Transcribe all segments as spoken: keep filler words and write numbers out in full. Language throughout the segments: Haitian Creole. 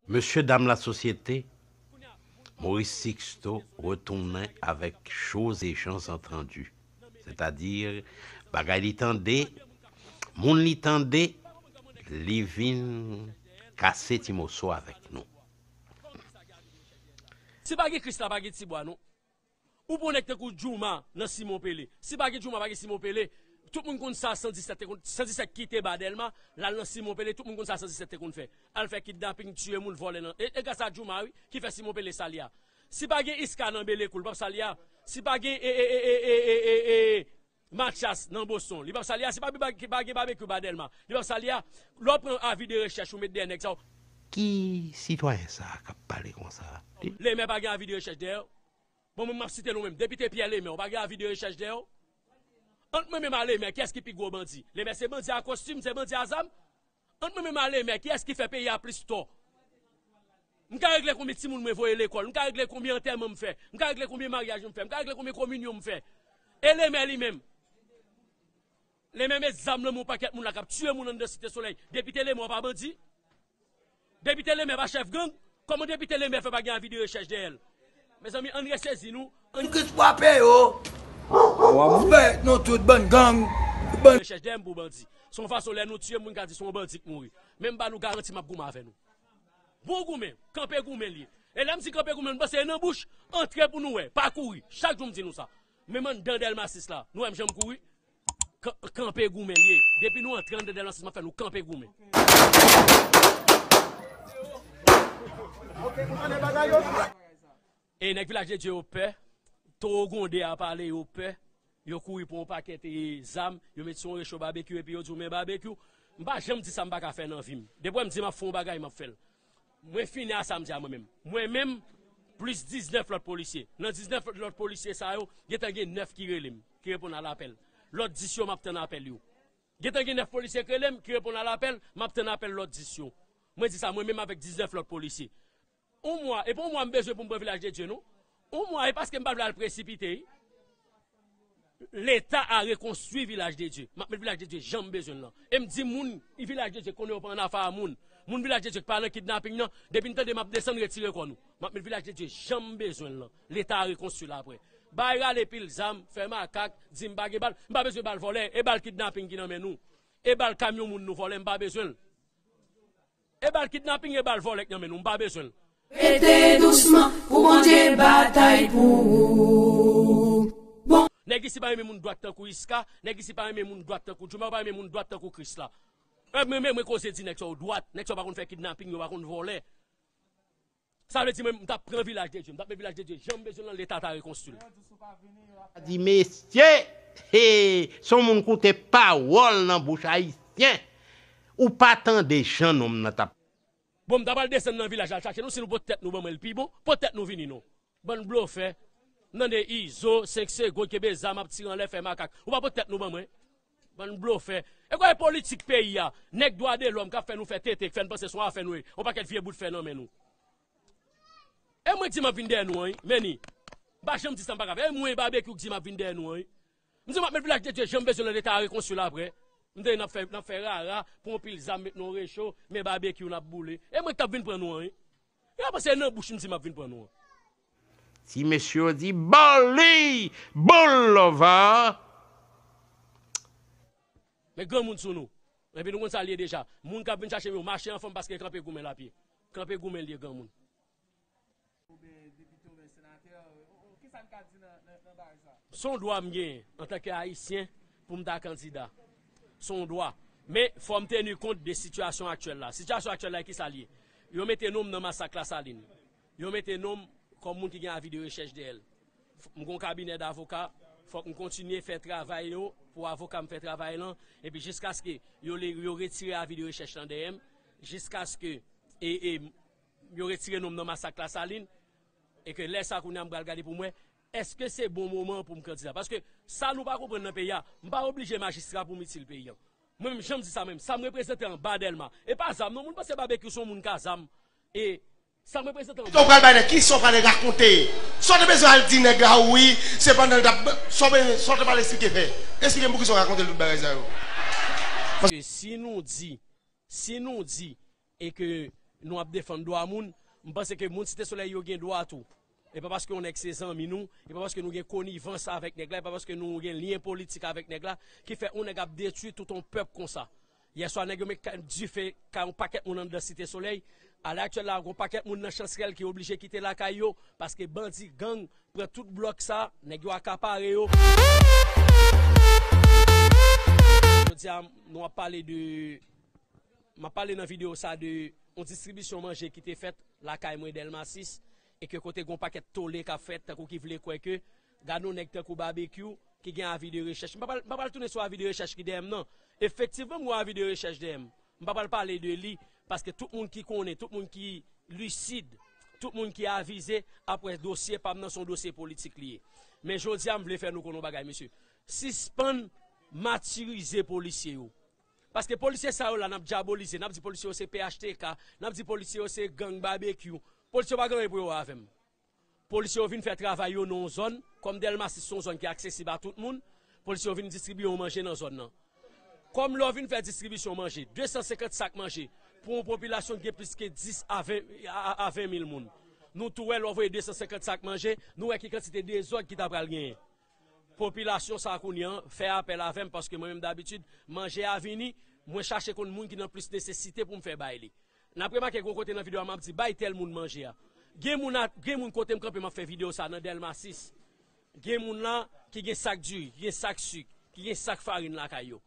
Mesye dam lasosyete, Maurice Sixto retounen avèk Choses et Gens Entendus, sètadi bagay li tande, moun li tande, li vin kase ti moso avèk nou. Si pa gen Kris la, pa gen tibwa non. Ou pran nèg tankou Djouma nan Simon Pele. Si pa gen Djouma, pa gen Simon Pele. Tout moun konn sa san disèt te konn, san disèt kite ba Dèlma, l al nan Simon Pele, tout moun konn sa san disèt te konn fè. Al fè kidnaping, tiye moun, vòlè nan. E, e gras a Djouma, wi, ki fè Simon Pele sa l ye a. Si pa gen Iska nan Belekou, li p ap sa l ye a. Si pa gen, e, e, e, e, e, e, e, e, Mathias nan Boston, li p ap sa l ye a. Si pa, pa, pa gen Babekyou ba Dèlma, li p ap sa l ye a. Lè w pran avi de rechèch ou met dèyè nèg sa yo. Ki sitwayen sa a k ap pale konsa? Lemè pa gen avi de rechèch dèyè yo. Bon, mwen, m ap site non menm. Depite Pyè Lemè, ou pa gen avi de rechèch dèyè w? Ant mwen menm a Lemè, kiyès ki pi gwo bandi? Lemè se bandi a kostim, se bandi a zam? Ant mwen menm a Lemè, kiyès ki fè peyi a plis tò? M ka regle konbyen timoun mwen voye lekòl, m ka regle konbyen antèman m fè, m ka regle konbyen maryaj m fè, m ka regle konbyen kominyon m fè. E Lemè li menm? Lemè met zam nan men yon pakèt moun la k ap tiye moun anndan Site Solèy. Depite Lemè w pa bandi? Depite Lemè pa chèf gang? Kòman depite Lemè fè pa gen avi de rechèch dèyè l? Mezanmi, ann resezi nou. Ann Kris frape yo. Fè nou tout bann gang. Bann. Rechèch dèyè m pou bandi. Se yon fason lè nou tiye moun ka di se yon bandi k mouri. Men m ba nou garanti m ap goumen avè nou. Bon goumen, kanpe goumen l ye. E lè m di kanpe goumen, m panse e nan bouch, antre pou nou wè, pa kouri. Chak jou m di nou sa. Menm anndan Dèlma sis la, nou wè m janm kouri? Kanpe goumen l ye. Depi nou antre anndan Dèlma sis, m ap fè nou kanpe goumen. E nèg Vilaj de Dye yo pè, towo gwonde a pale yo pè, yo kouri pran yon pakèt e, zam, yo met sou yon recho babekyou epi yo di w men babekyou. M pa janm di sa m pa ka fè nan vi m. Depi w wè m di m ap fè yon bagay, m ap fè l. Mwen fini a sa m di a mwen menm. Mwen menm, plis diznèf lòt polisye. Nan diznèf lòt polisye sa yo, gentan gen nèf ki rele m, ki reponn a lapèl. Lòt dis yo, m ap tann apèl yo. Gentan gen nèf polisye k rele m, ki reponn a lapèl, m ap tann apèl lòt dis yo. Mwen di sa mwen menm avèk diznèf lòt polisye. Yon mwa, e pa yon mwa m bezwen pou m pran Vilaj de Dye non. Yon mwa, e paske m pa vle al presipite wi. Leta a rekonstwi Vilaj de Dye. M ap met Vilaj de Dye jan m bezwen l lan. E m di moun Vilaj de Dye konnen yo pa ann afè a moun. Moun Vilaj de Dye k pa nan kidnaping nan, depi n tande m ap desann, retire kò nou. M ap met Vilaj de Dye jan m bezwen l lan. Leta a rekonstwi l apre. Bay rale pil zam, fè makak, di m pa gen bal. M pa bezwen bal vòlè, e bal kidnaping ki nan men nou. E bal kamyon moun nou vòlè, m pa bezwen l. E bal kidnaping e bal vòlè k nan men nou, m pa bezwen l. Rete dousman pou Bondye batay pou ou. Bon. Nèg isi pa renmen moun dwat tankou Iska, nèg isi pa renmen moun dwat tankou Djouma, yo pa renmen moun dwat tankou Krisla. Mwen, mwen, mwen koze di nèg sa yo dwat, nèg sa yo pa konn fè kidnaping, yo pa konn vòlè. Sa vle di mwen, m t ap pran Vilaj de Dye, m t ap met Vilaj de Dye jan m bezwen l lan, Leta ta rekonstwi l. Di mesye, he, se yon moun koute pawòl nan bouch ayisyen. Ou pa tande jan nonm nan t ap. Bon, m ta pral desann nan vilaj al chache nou, si nou pot tèt nou ban mwen l pi bon, pot tèt nou vini non. Bann blofè. M tande Izo, senk segonn, kenbe zam ap tire anlè, fè makak. Ou pa pot tèt nou ban mwen. Bann blofè. E kwè politik peyi a, nèg dwa de lòm k ap fè nou fè tete, k fè n panse se yon afè nou ye. Yon pakèt vye bout fè nan men nou. E mwen k di m ap vin dèyè nou an wi, men ni. M pa janm di sa m pa ka fè. E mwen Babekyou k di m ap vin dèyè nou an wi. M di m ap met Vilaj de Dye jan m bezwen l lan, Leta a rekonstwi l apre. M tande n ap fè, n ap fè rara, pran yon pil zam, met nan yon recho, men Babekyou n ap boule. E mwen k t ap vin pran nou an wi. Yo pa panse nan bouch m di m ap vin pran nou an. Ti mesye yo di bòl li, boul lova. Men granmoun sou nou. Epi nou konn sa l ye deja. Moun k ap vin chache m yo mache anfòm paske kanpe goumen l ap ye. Kanpe goumen l ye granmoun. Se yon dwa m genyen antanke Ayisyen pou m ta kandida. Se yon dwa. Men fò m teni kont de sitiyasyon aktyèl la. Sitiyasyon aktyèl la, kisa l ye? Yo mete non m nan masak Lasalin. Yo mete non m kòm moun ki gen avi de rechèch dèyè l. M gen yon kabinè davoka, fòk m kontinye fè travay yo pou avoka m fè travay lan, epi jiskaske yo, yo retire avi de rechèch lan dèyè m, jiskaske e, e, yo retire non m nan masak Lasalin, e ke lè sa kounye a m pral gade pou m wè, èske se bon moman an pou m kandida? Paske sa nou pa konprann nan peyi a, m pa oblije majistra pou m itil peyi an. Mwen menm, jan m di sa menm, sa m reprezante anba Dèlma, e pa zam non, moun panse Babekyou se yon moun ka zam, e sa m reprezante anba. Kisa w pral bay nèg, kisa w pral rakonte? Sa w te bezwen al di nèg la wi, se pandan l t ap, sa w bezwen, sa w te pral esplike fè? Esplike m poukisa w rakonte l tout bagay sa yo. Paske si nou di, si nou di, e ke nou ap defann dwa moun, m panse ke moun Site Solèy yo gen dwa tou. E pa paske yon nèg se zanmi nou, e pa paske nou gen konivans avèk nèg la, e pa paske nou gen lyen politik avèk nèg la, ki fè yon nèg ap detwi tout yon pèp konsa. Yèswa, nèg yo met ka- dife kay yon pakèt moun anndan Site Solèy. Alè aktyèl la, gon pakèt moun nan Chansrèl ki oblije kite lakay yo, paske bandi, gang, pran tout blòk sa, nèg yo akapare yo. Jodi a, nou ap pale de, m ap pale nan videyo sa de yon distribisyon manje ki te fèt lakay mwen Dèlma sis, e ke kote gon pakèt tole k ap fèt, tankou ki vle kwè ke gade yon nèg tankou Babekyou ki gen avi de rechèch. M pa pral, m pa pral tounen sou avi de rechèch ki dèyè m nan. Efektivman, m gen avi de rechèch dèyè m. M pa pral pale de li, paske tout moun ki konnen, tout moun ki lisid, tout moun ki avize ap wè dosye pa m nan se yon dosye politik li ye. Men jodi a, m vle fè nou konnen yon bagay, mesye. Sispann matirize polisye yo. Paske polisye sa yo la, n ap dyabolize, n ap di polisye yo se P H T K, n ap di polisye yo se gang Babekyou. Polisye yo pa gen anyen pou yo wè avè m. Polisye yo vin fè travay yo nan yon zòn, kòm Dèlma sis se yon zòn ki aksesib a tout moun, polisye yo vin distribiye yon manje nan zòn nan. Kòm lè w vin fè distribisyon manje, de san senkant sak manje, pou yon popilasyon ki gen plis ke dis a ven, a, a, a ven mil moun. Nou tou wè lè w voye de san senkant sak manje, nou wè ki kantite dezòd ki ta pral genyen. Popilasyon sa a kounye a fè apèl avè m, paske mwen menm dabitid, manje a vini, mwen chache konn moun ki nan plis nesesite pou m fè bay li. N ap remake gon kote nan videyo a m ap di, "Bay tèl moun manje a." Gen moun a, gen moun kote m kanpe m ap fè videyo sa nan Dèlma sis. Gen moun la ki gen sak diri, ki gen sak sik, ki gen sak farin lakay yo.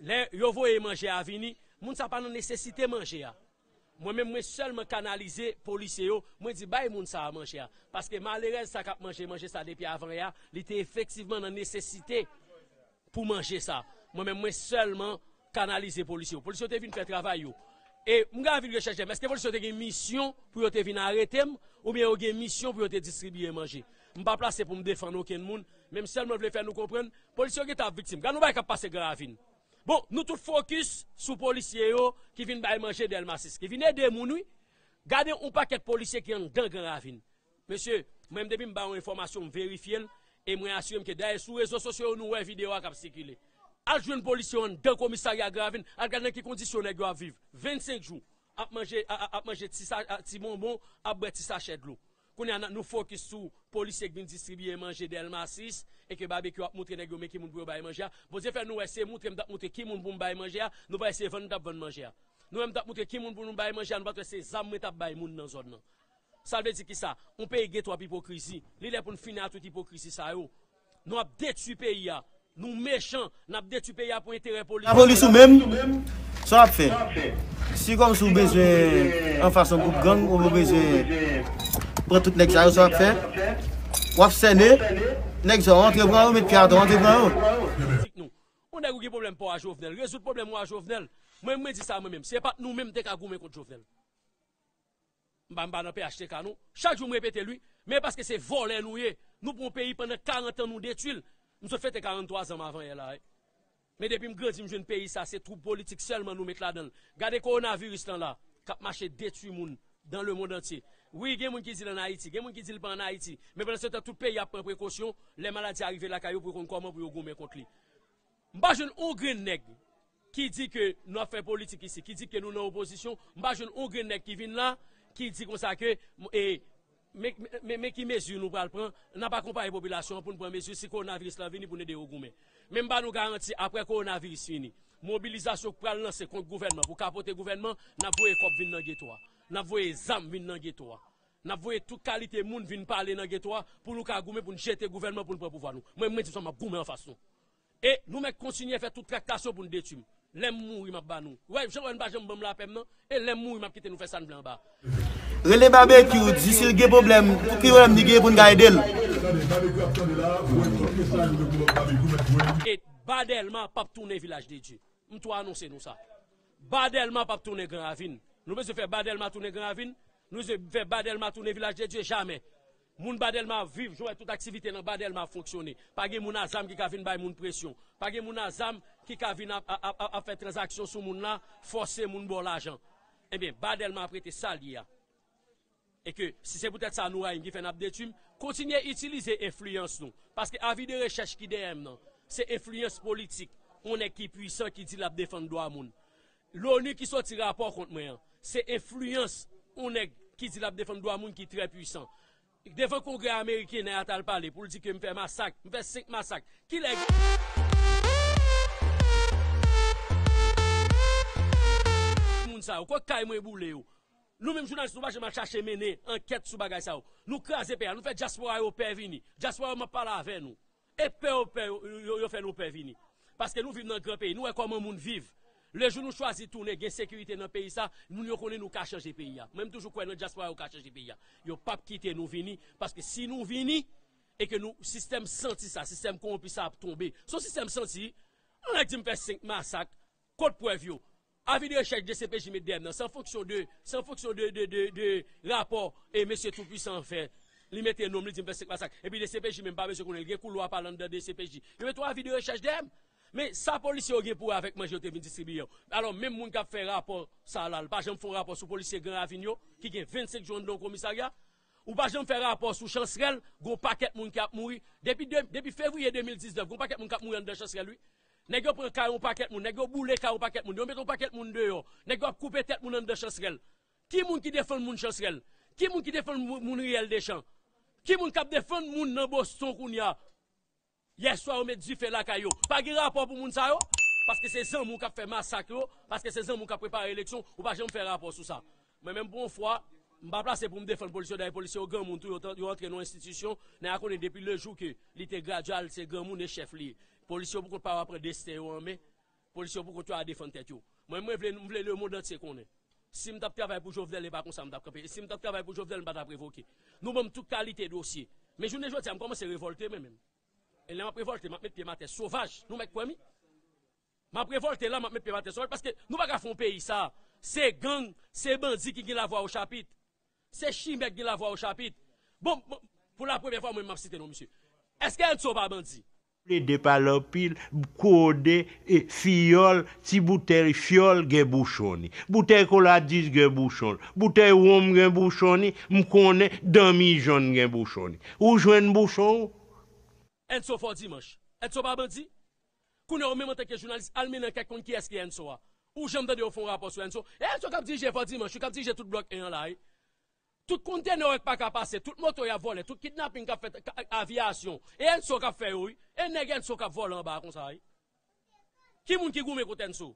Lè yo voye manje a vini, moun sa pa nan nesesite manje a. Mwen menm, mwen sèlman kanalize polisye yo, mwen di, "Bay moun sa a manje a." Paske malerèz sa k ap manje manje sa depi avan yè a, li te efektivman nan nesesite pou manje sa. Mwen menm, mwen sèlman kanalize polisye yo. Polisye yo te vin fè travay yo. E m gen avi de rechèch dèyè m. Èske polisye yo te gen misyon pou yo te vin arete m, oubyen yo gen misyon pou yo te distribiye manje? M pa plase pou m defann okenn moun, men m sèlman vle fè nou konprann, polisye yo gentan ap viktim. Gade yon bagay k ap pase Gran Ravin. Bon, nou tout fokis sou polisye yo ki vin bay manje Dèlma sis, ki vin ede moun, wi. Gade yon pakèt polisye ki anndan Gran Ravin. Mesye, mwen menm depi m ba yon enfòmasyon, m verifye l, e mwen asire m ke dayè sou rezo sosyo yo nou wè videyo a k ap sikile. Al jwenn polisye yo anndan komisarya Gran Ravin, al gad nan ki kondisyon nèg yo ap viv. Vennsenk jou, ap manje, a, a, ap manje ti sa, a, ti bonbon, ap bwè ti sachè dlo. Kounye a, n- nou fokis sou polisye k vin distribiye manje Dèlma sis, e ke Babekyou ap moutre nèg yo men ki moun pou yo bay manje a. Bondye fè nou wè se moutre m t ap moutre ki moun pou m bay manje a, nou pa wè se vann m t ap vann manje a. Nou wè m t ap moutre ki moun pou nou bay manje a, nou pa t wè se zam mwen t ap bay moun nan zòn nan. Sa vle di kisa? Yon peyi gen twòp ipokrizi. Li lè pou n fini ak tout ipokrizi sa yo. Nou ap detwi peyi a. Nou mechan. N ap detwi peyi a pou enterè politik. Lapolis ou menm, sa w ap fè? Si kòmsi w bezwen anfas yon gwoup gang, ou bezwen pran tout nèg sa yo, sa w ap fè? W ap sène, nèg sa yo antre pran yo, met pye atè, antre pran yo. Politik nou. Yon nèg ou gen pwoblèm pa w a Jovenel, rezoud pwoblèm ou a Jovenel. Mwen, mwen di sa mwen menm. Si se pa t nou menm, m te ka goumen kont Jovenel. M pa, m pa nan P H T K non. Chak jou m repete l wi. Men paske se vòlè nou ye. Nou pran yon peyi pandan karant an nou detwi l. M sot fete karant twa zan m avan yè la wi. Men depi m grandi m jwenn peyi sa se twoub politik sèlman nou met ladan l. Gade kowonaviris lan la k ap mache detwi moun dans le monde entier. Wi gen moun ki di l ann Ayiti, gen moun ki di l pa ann Ayiti. Men pandan se tan tout peyi ap pran prekosyon, lè maladi a rive lakay yo pou yo konn kòman pou yo goumen kont li. M pa jwenn on grenn nèg ki di ke nou ap fè politik isi, ki di ke nou nan opozisyon, m pa jwenn on grenn nèg ki vin la, ki di konsa ke, e, men, men, men ki mezi nou pral pran, n ap akonpaye popilasyon an pou n pran mezi si kowonaviris lan vini pou n ede yo goumen. Men m ba nou garanti, apre kowonaviris fini, mobilizasyon k pral lanse kont gouvènman pou kapote gouvènman, n ap voye kòb vin nan geto a, n ap voye zam vin nan geto a, n ap voye tout kalite moun vin pale nan geto a pou nou ka goumen pou n jete gouvènman pou n pran pouvwa nou. Mwen, mwen di sa, m ap goumen anfas nou. E nou mèt kontinye fè tout traktasyon pou n detwi m. Lè m mouri, m ap ba nou. Wè, jan wè n pa janm ban m lapè m nan, e lè m mouri, m ap kite nou fè sa n vle anba. Rele Babekyou, di si l gen pwoblèm, ki pwoblèm li gen pou n ka ede l. E Ba Dèlma p ap tounen Vilaj de Dye. M tou anonse nou sa. Ba Dèlma p ap tounen Gran Ravin. Nou bezwen fè Ba Dèlma tounen Gran Ravin. Nou bezwen fè Ba Dèlma tounen Vilaj de Dye. Jamè. Moun Ba Dèlma ap viv, jodi a tout aktivite nan Ba Dèlma ap fonksyone. Pa gen moun a zam ki ka vin bay moun presyon. Pa gen moun a zam ki ka vin ap, ap, ap, ap fè tranzaksyon sou moun la, fòse moun ba w lajan. Ebyen, Ba Dèlma ap rete sa l ye a. E ke, si se poutèt sa nou rayi m ki fè n ap detwi m, kontinye itilize enfliyans nou. Paske avi de rechèch ki dèyè m nan, se enfliyans politik yon nèg ki pwisan ki di l ap defann dwa moun. Loni ki soti rapò kont mwen an, se enfliyans yon nèg ki di l ap defann dwa moun ki trè pwisan. Devan Kongrè ameriken, nèg la t al pale pou l di ke m fè masak, m fè senk masak. Kilè moun sa yo? Kot kay mwen boule yo? Nou menm jounalis, nou pa janm al chache mennen ankèt sou bagay sa yo. Nou kraze peyi a, nou fè dyaspora yo pè vini. Dyaspora yo, m ap pale avè nou. E pè yo pè, yo, yo, yo fè nou pè vini. Paske nou viv nan gran peyi, nou wè kòman moun viv. Lejou nou chwazi tounen, gen sekirite nan peyi sa, moun yo konnen nou ka chanje peyi a. Mwen, m toujou kwè nan dyaspora yo ka chanje peyi a. Yo p ap kite nou vini, paske si nou vini, e ke nou, sistèm santi sa, sistèm kowonpi sa ap tonbe. Se yon sistèm santi, yon nèg di m fè senk masak, kot prèv yo? Avi de rechèch D C P J met dèyè m nan, se an fonksyon de, se an fonksyon de, de, de, de rapò e mesye Toupwisan an fè. Li mete non m, li di m fè senk masak. Epi D C P J menm pa bezwen konnen, li gen koulwa pa l anndan D C P J. Yo mete yon avi de rechèch dèyè m. Men sa polisye yo gen pou wè avèk manje yo te vin distribiye yo? Alò, menm moun k ap fè rapò sa la, li pa janm fè yon rapò sou polisye Gran Ravin yo, ki gen vennsenk jou anndan yon komisarya? Ou pa janm fè rapò sou Chansrèl, gon pakèt moun k ap mouri. Depi de, depi fevriye de mil diznèf, gon pakèt moun k ap mouri anndan Chansrèl, wi. Nèg yo pran kay yon pakèt moun, nèg yo boule kay yon pakèt moun, yo mete yon pakèt moun deyò, nèg yo ap koupe tèt moun anndan Chansrèl. Ki moun ki defann moun Chansrèl? Ki moun ki defann moun, moun Riyèl Dechan? Ki moun k ap defann moun nan Boston kounye a? Yèswa, yo met dife lakay yo. Pa gen rapò pou moun sa yo? Paske se zanmi w k ap fè masak yo, paske se zanmi w k ap prepare eleksyon, ou pa janm fè rapò sou sa. Mwen menm, pou yon fwa, m pa plase pou m defann polisye yo, dayè polisye yo granmoun tou, yo, yo antre nan yon enstitisyon, nèg la konnen depi lejou ke li te gradye a, se granmoun e chèf li ye. Polisye yo poukont pa yo ap pran desten yo an men, polisye yo poukont yo a defann tèt yo. Mwen, mwen vle, m vle lemonn antye konnen. Si m t ap travay pou Jovenel, e pa konsa m t ap kanpe. E si m t ap travay pou Jovenel, m pa t ap revoke. Nou ban m tout kalite dosye. Men jounen jodi a, m kòmanse revòlte, mwen menm. E lè m ap revòlte, m ap met pye m atè sovaj. Nou mèt kwè m, wi. M ap revòlte la, m ap met pye m atè sovaj, paske nou pa ka fè yon peyi sa. Se gang, se bandi ki gen lavwa o chapit. Se chimè ki gen lavwa o chapit. Bon, bon, pou la premyè fwa, mwen, m ap site non misye. Èske Enso pa bandi? Plede pale anpil, kode, e, fiyòl, ti boutèy fyòl gen bouchon ni. Boutèy kola dis gen bouchon. Boutèy wonm gen bouchon ni, m konnen danmi jòn gen bouchon ni. Ou jwenn bouchon ou? Enso Fò Dimanch. Enso pa bandi? Kounye a, ou menm antanke jounalis, al mennen ankèt konn kiyès ki Enso a. Ou janm tande yo fè yon rapò sou Enso? E Enso k ap dirije Fò Dimanch, wi, k ap dirije tout blòk en an la, wi. Tout kontenè w wè k pa ka pase, tout moto y ap vòlè, tout kidnaping k ap fèt, ka, aviyasyon. E Enso k ap fè yo, wi. E nèg Enso k ap vòlè anba a konsa, wi. Ki moun ki goumen kont Enso?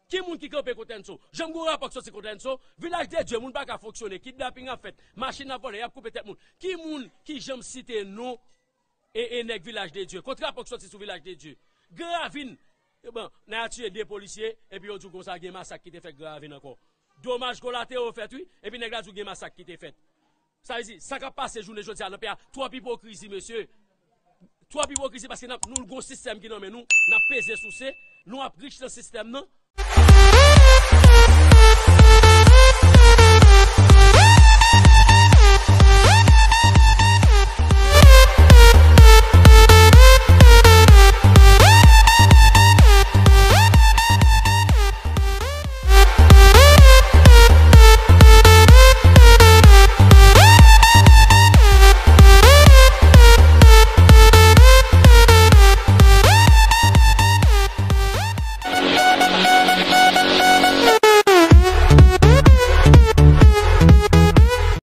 Ki moun ki kanpe kont Enso? Janm gon rapò k soti kont Enso? Vilaj de Dye, moun pa ka fonksyone, kidnaping ap fèt, machin ap vòlè, y ap koupe tèt moun. Ki moun ki janm site non e, e nèg Vilaj de Dye? Kot rapò k soti sou Vilaj de Dye? Gran Ravin, e bon, nèg la tiye de polisye, epi yo di w konsa gen masak ki te fèt Gran Ravin ankò. Domaj kolatero fèt, wi, epi nèg la di w gen masak ki te fèt. Sa vle di, sa k ap pase jounen jodi a nan peyi a, twòp ipokrizi, mesye. Twòp ipokrizi, paske n ap, nou gon sistèm ki nan men nou, n ap peze souse, nou ap rich nan sistèm nan,